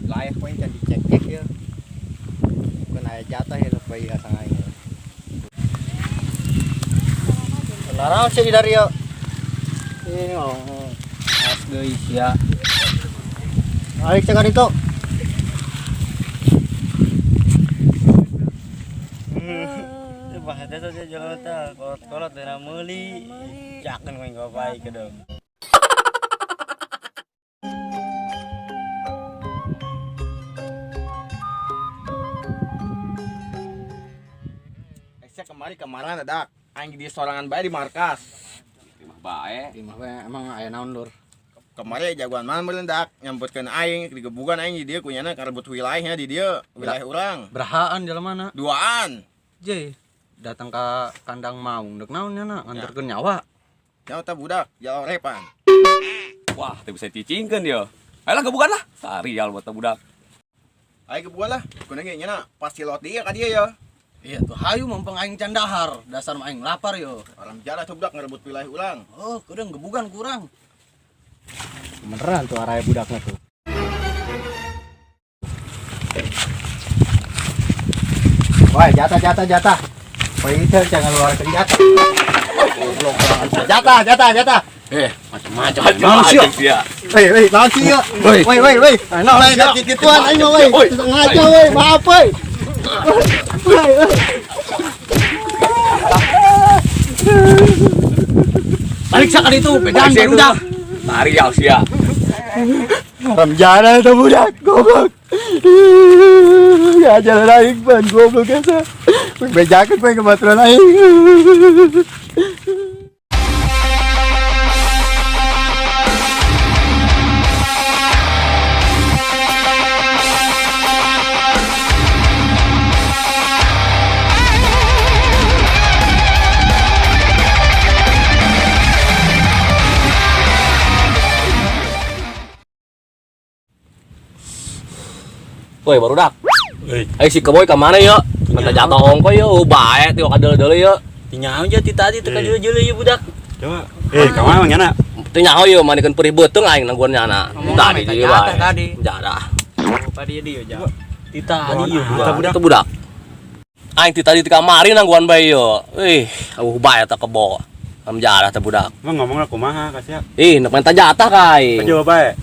Layak poin can dicek-cek ya. Bukan aya jatah ya sampai ya sang aing. Larang sih dari yo. Ini oh. As deui sia. Ayo cek itu. Bahasa saja jalan teh kolot-kolot dina meuli. Jakeun we ngapai ke dong. Sia kemari kemarin ada aing di sorangan bae di markas. Mah bae. Di mah emang aya naon lur? Kemari jagoan mana meureun dak nyambutkeun aing digebugan aing di dieu kunyana karebut wilayahnya di dieu, wilayah urang. Berahaan jalan mana? Duaan. J datang ke kandang maung dek naon nya na nganterkeun nyawa. Nyawa tah budak, jalorepan. Wah, teu bisa cicingkeun yo. Ayolah gebugan lah. Sarial buat budak. Aing gebugan lah. Kunaon ge nya pasti lot dia ka dia ya. Iya tuh hayu mumpung aing can dahar, dasar mah aing lapar yo. Orang jalan tuh budak ngerebut wilayah urang. Oh, kudu gebugan kurang. Beneran tuh arah budaknya tuh. Wah, jatah jatah jatah. Wah, itu jangan luarkan jatah. Jatah jatah jatah. Macam-macam. Macam sia. Woi, woi, naon sih yo? Woi, woi, woi. Nah, lain gituan aing mah woi. Sengaja woi, maaf woi. Woi, woi. Balik sakali itu pedan barudak. Sarial sia. Ramjana itu budak, goblok. Ya jalan aing ban goblok eta. Bejakeun poe kebaturan aing. Woi, barudak. Ayo si keboy ka mana yo? Mata jatuh ongko yo, bae teu kadeul-deul yo. Nyaho aja ti tadi teu kajeuleuh ieu budak. Coba. Ka mana nyana? Teu nyaho yo manikeun perih beuteung aing nangguan nyana. Tadi minta jatah tadi. Jatah. Apa dia dia ja. Ti tadi ieu Budak. budak. Itu budak. Aing ti tadi ti kamari nangguan bae yo. Ih, eueuh bae eta kebo. Am jarah teh budak. Emang ngomongna kumaha ka sia? Ih, nek minta jatah ka aing. Coba bae.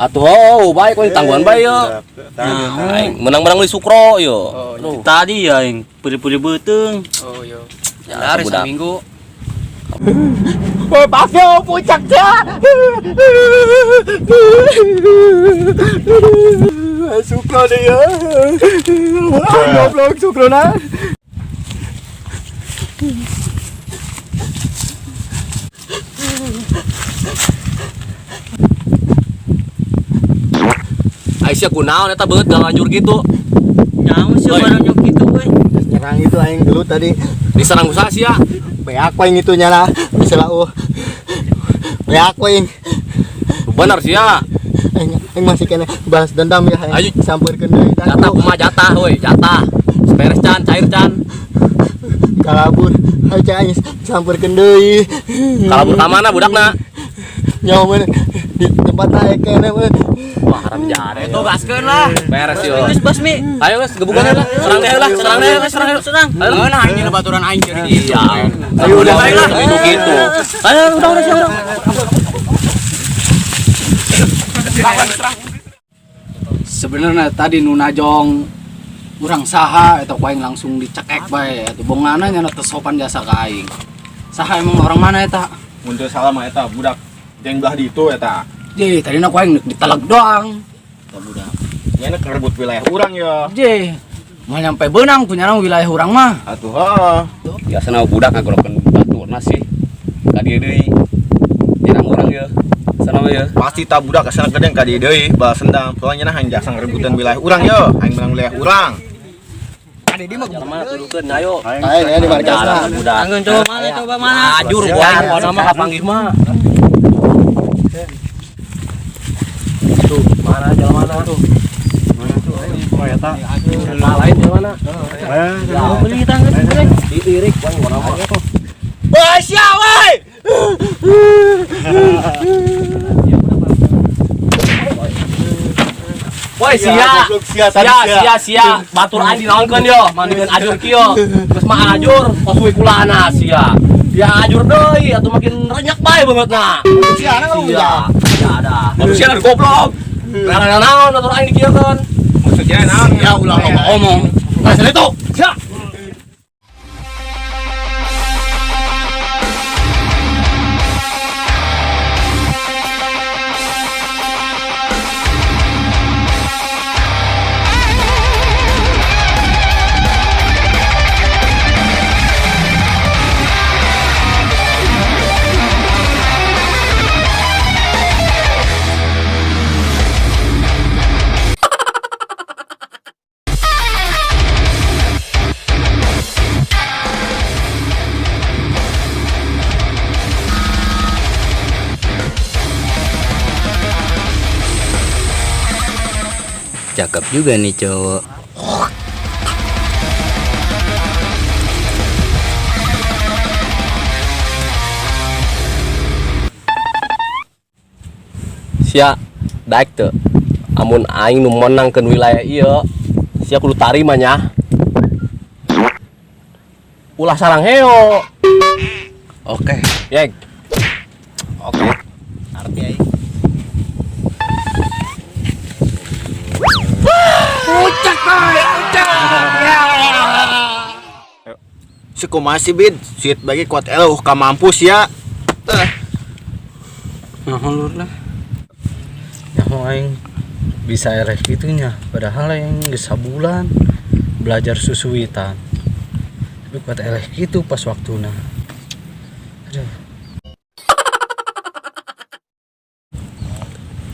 Atuh oh, bae kau tangguhan bae yo. Aing menang-menang di Sukro yo. Ti tadi ya aing puri-puri beuteung. Oh yo. Ya, Dari budak. seminggu. Woi, pakai puncak ya. Sukro deh ya. Goblok Sukro na. Aisyah kunaon eta beungeut ngalanjur gitu. Nyaho sia Woi. barang kitu euy. Nyerang itu aing gelut tadi. Diserang ku saha sia? Beak aing itu nyala. Bisa lah uh. Beak aing. Bener sia. Aing aing masih kena balas dendam ya aing. Ayo. Sampeurkeun deui tah. Jatah kumaha jatah woi, jatah. Beres can, cair can. Kalabur. Ayo cai aing sampeurkeun deui. Kalabur ka mana budakna? Nyawa mana di tempat naik kene mah. Wah, haram jare. Itu gaskeun lah. Beres yo. Geus basmi. Ayo geus gebugan lah. Serang deh lah, serang deh lah, serang deh. Serang. Ayo. Nah, aing baturan aing jadi gitu. Iya. Ayo, udah, ayo lah. Itu gitu. Ayo udah siap udah. Sebenarnya tadi nu najong urang saha eta ku aing langsung dicekek bae atuh bongana nya teu sopan jasa ka aing. Saha emang orang mana eta? Mun teu salah mah eta budak geng belah ditu eta. Je, tadi ku aing diteleg doang. Eta budak. Nya ngerebut wilayah urang ya. Je, mau nyampe benang punya orang wilayah urang mah. Atuh heuh. Biasana budak ngagorokeun baturna sih. Ka dieu deui. Nyerang urang ye. Sana mah ye. Pasti ta budak asal gedeng ka dieu deui balas dendam. Soalnya nya hayang jasa ngerebutan wilayah urang ye, hayang menang wilayah urang. Ade di mah Mana tudukeun ayo. Aing ya di markasna. Budak. Anggeun coba mana coba mana. Ajur gua aing pokona mah kapanggih mah. Tuh, mana jalan mana tuh? Mana tuh? Oh eta. Nah, lain jalan mana? Beli tangga beli. Dilirik gua pokona mah. Woi, sia woi. Woi sia. Sia sia sia. Batur aing dinaonkeun yo, mandikeun ajur kieu. Geus mah ajur, kos we kulana sia. Dia ajur deui atuh makin renyak bae beungeutna. Sia na ngomong Sia. Sia ada. Manusia kan goblok. Karena naon batur aing dikieukeun. Maksudnya naon? Ya ulah loba omong. Nah, itu. Sia. Cakep juga nih cowok. Sia daek teu. Amun aing nu menangkeun wilayah ieu, sia kudu tarima nya. Ulah sarang heo. Oke. Yeg. Oke. Arti aing. Si kumaha sih bid? Suit bagi kuat eluh ka mampus ya. Nah, lur lah. Nyaho aing bisa eleh kitu nya, padahal aing geus sabulan belajar susuwitan. Tapi kuat eleh kitu pas waktuna. Aduh.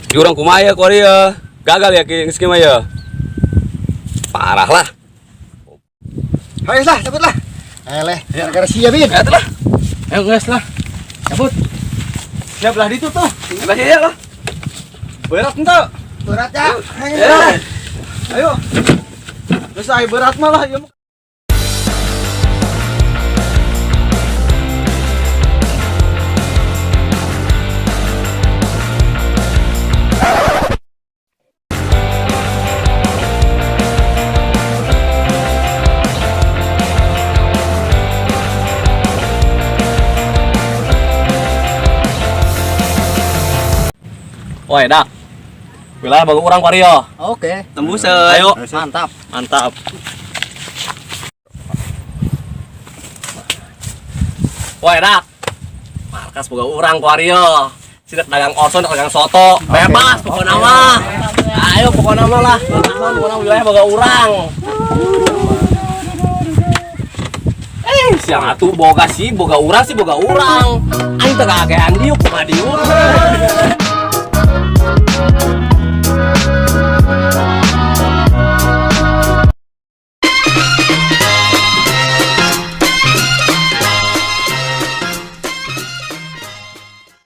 Di urang kumaha ya kuari ya. Gagal ya ki geus mah ya. Parah lah. Ayo lah, cabut lah. Eleh, gara-gara sia bin. Ya lah. Ayo guys lah. Cabut. Siap lah ditu tuh. Lah ya lah. Berat ente. Berat ya. Ayo. Terus ayo berat malah ya. Woi, dak. Wilayah bagus urang kuari yo. Oke. Tembus ayo. Mantap. Mantap. Woi, dak. Markas boga urang kuari yo. Sidak dagang oson, dagang soto, bebas pokoknya mah. Ayo pokoknya mah lah. Pokoknya wilayah boga urang. Eh, siang atuh boga sih, boga urang sih, boga urang. Aing teh kagean diuk kumaha diuk.